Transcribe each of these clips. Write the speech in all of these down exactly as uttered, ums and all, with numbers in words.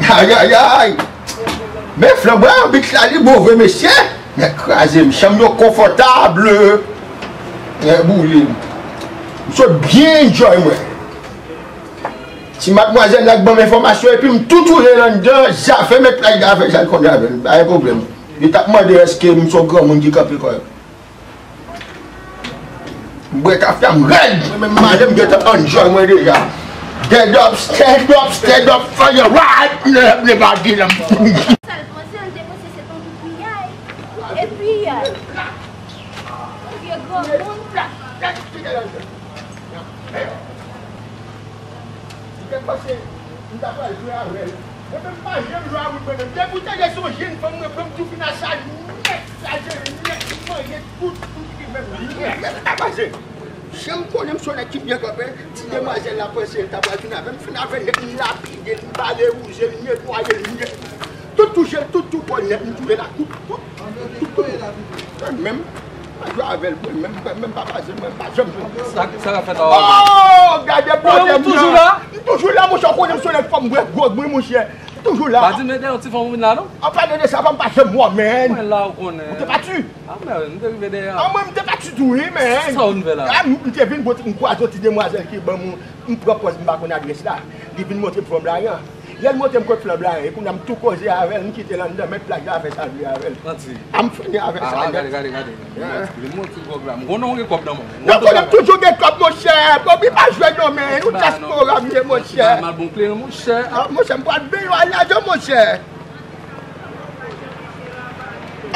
Ayayay! Men flanbwa bit la li bon vre mesye. Nèg kraze m, chanm yo konfòtab. Nèg boule m. M sot byen enjoy mwen. Ti madmwazèl la k ban m enfòmasyon epi m tou touye l anndan, zafè mèt plaj la fè sa l konn avè l, pa gen pwoblèm. Li t ap mande èske m se yon granmoun ki kanpe kò yo. M bwè tafya m rèd, mwen menm madanm gentan enjoy mwen deja. Dead up, stand up, stand up for your right, never give up. Sa l panse, l te panse se t on piyay. E piyay. Vye granmoun. Li te panse m ta pral jwe avè l. Mwen menm m pa janm jwe avè l mwen menm. Depi w tande se yon jenn fanm mwen pran m tou fin a sa nèt, kraze nèt, m manje tout, tout li menm nèt. Mwen pa pase. Jan m konnen m se yon nèg ki byen kanpe, ti demwazèl la panse l ta pral fin avè m, fin avè l nèt, m lapide l, m bale wouze l, m netwaye l nèt. Tout touche l, tout tou kò l nèt, m touye l ak tout, tout, tout, tout, tout. Mwen menm, pa jwe avè l, mwen menm, mwen menm pa pase, mwen pa janm jwe. Sa, sa k ap fèt la? Oh, gade pwoblèm nan. Ou toujou la? M toujou la, monchè, ou konnen m se yon nèg fò m bwè gwòg, wi, monchè. M toujou la. Pa di m te yon ti fanm ou vin la, non? An palan de sa, fanm pa janm wè, man. Mwen la, ou konnen. Ou te pati? Ah, men, m te rive dèyè. Ah, mwen, m te pati tou, wi, men. Sa w vin fè la? Ah, m, m te vin, bon, m kwaze yon ti demwazèl ki ban m, m pran pòz, m pa konn adrès la. Li vin montre m flanm la, yan. Lè l montre m kot flanm la, e kounye a m tou koze avè l, m kite l anndan, mèt plaj la fè sa l vle avè l. Santi. Ah, m fini avè sa, ah, gade, gade, gade. Li montre gwòg la. M konnen w gen kòb nan men w. Non, konnen m toujou gen kòb, monchè. Bobby pa jwe non, men. Nou dyaspora m ye, monchè. Ba, mal bon kleren, monchè. Ah, monchè, m pral benyen w al lajan, monchè.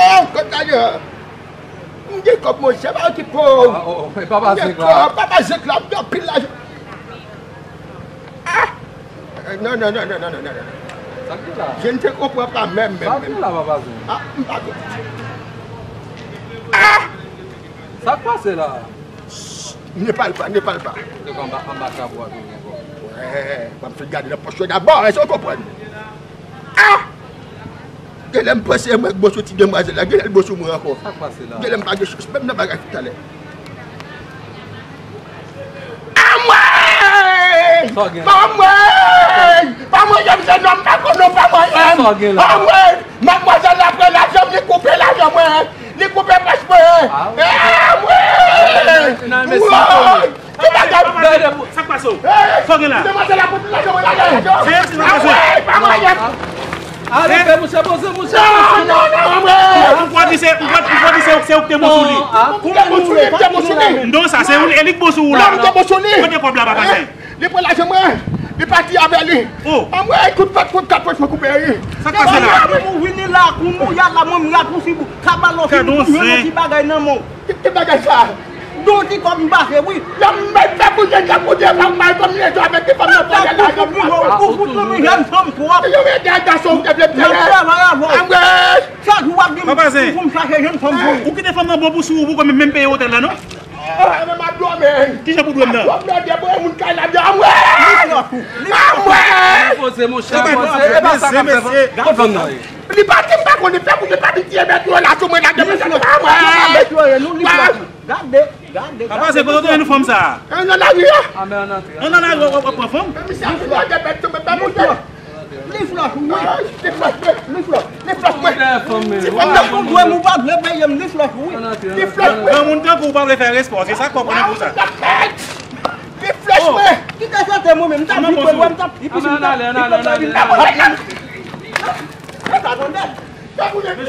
Oh, kot lajan? M gen kòb, monchè, pa okipe w. Ah, oh, oh, papa Zek la. Papa Zek la, m gen anpil lajan. Ah! Non, non, non. Sa k gen la? Je ne te comprends pas même, même, même. Sa k gen la, papa Zek? Ah, m pa konn. Ah! Sa k pase la? Ne parle pas, ne parle pas. Se anba, anba chapo a toujou ankò. Wè, m ap fè gade nan pòch yo dabò, èske w konprann? Ah! Genlè m panse mwen k bon sou ti demwazèl la, genlè l bon sou mwen ankò. Sa k pase la? Genlè m pa gen chans menm nan bagay talè. Anmwey! Sa w gen la? Anmwey! Pa mwen janm se nonm pa konn non pa mwen janm. Sa w gen la? Anmwey! Madmwazèl la pran lajan m, li koupe lajan mwen. Li koupe pòch mwen. Ah, wi. Anmwey! Nan, nan, men si w konnen. Ki bagay? Gade pou. Sa k pase w? Sa w gen la? Demwazèl la pran tout lajan mwen la. Se, se pa pase. Anmwey! Pa mwen janm. Ale, fè mouche poze, mouche poze. Non, non, non, anmwey! Ou kwè di se, ou kwè, ou kwè di se, se ou k te bon sou li? Non, ah. Kouman nou te bon sou li? M di w sa, se ou, e li k bon sou ou la. Non, m te bon sou li. Kote kòb la, papa Zek? Li pran lajan mwen, li pati avè li. Oh. Anmwey, kout fòt, kout kat fòt, mwen koupe ri. Sa k pase la? Ou vini la, kounye a la, mwen m rapousiv ou. Kabalò fini pou jwenn yon ti bagay nan men w. Ki, ki bagay sa? Don ti kòb m pase, wi. Lè m mèt fè pou jèn jan pou Dye, pa m bay kòb m rezo avèk ti fanm nan pran lajan m. Ou fout nan jèn fanm twòp. Yo mete gason ou te vle m te. M ap travay avè w. Anmwey! Chak jou w ap di m pou m chache jèn fanm pou ou. Ou kite fanm nan bon pou sou ou, pou kòm menm peye otèl la, non? Ah, men m ap dòmi. Kijan pou dòmi nan? M ap dòmi, debouye moun kay la, anmwey! Li flòch ou. Anmwey! Poze, monchè, poze. E pa sa k ap fè fanm. Kot fanm nan ye? Li pati, m pa konn, li fè pou li pa pitiye bèt yo la sou mwen la demen. Anmwey! Gade, gade. Papa, se kote w te jwenn fanm sa a? Nan lari a. Ann nan lari w ap pran fanm? Men misye ap vin gade bèt yo, men pa monte. Li flòch ou wi. Li flòch mwen. Li flòch mwen. Li flòch mwen. Ou pa konn dwe m, ou pa vle peye m, li flòch ou wi. Li flòch mwen. Granmoun tankou w pa vle fè respè w, se sa k fè w pran pou sa. Li flòch mwen. Kite sante mwen menm, m t ap viv mwen, m t ap, epi si m t ap, li flòch mwen, li flòch mwen. Sa tande.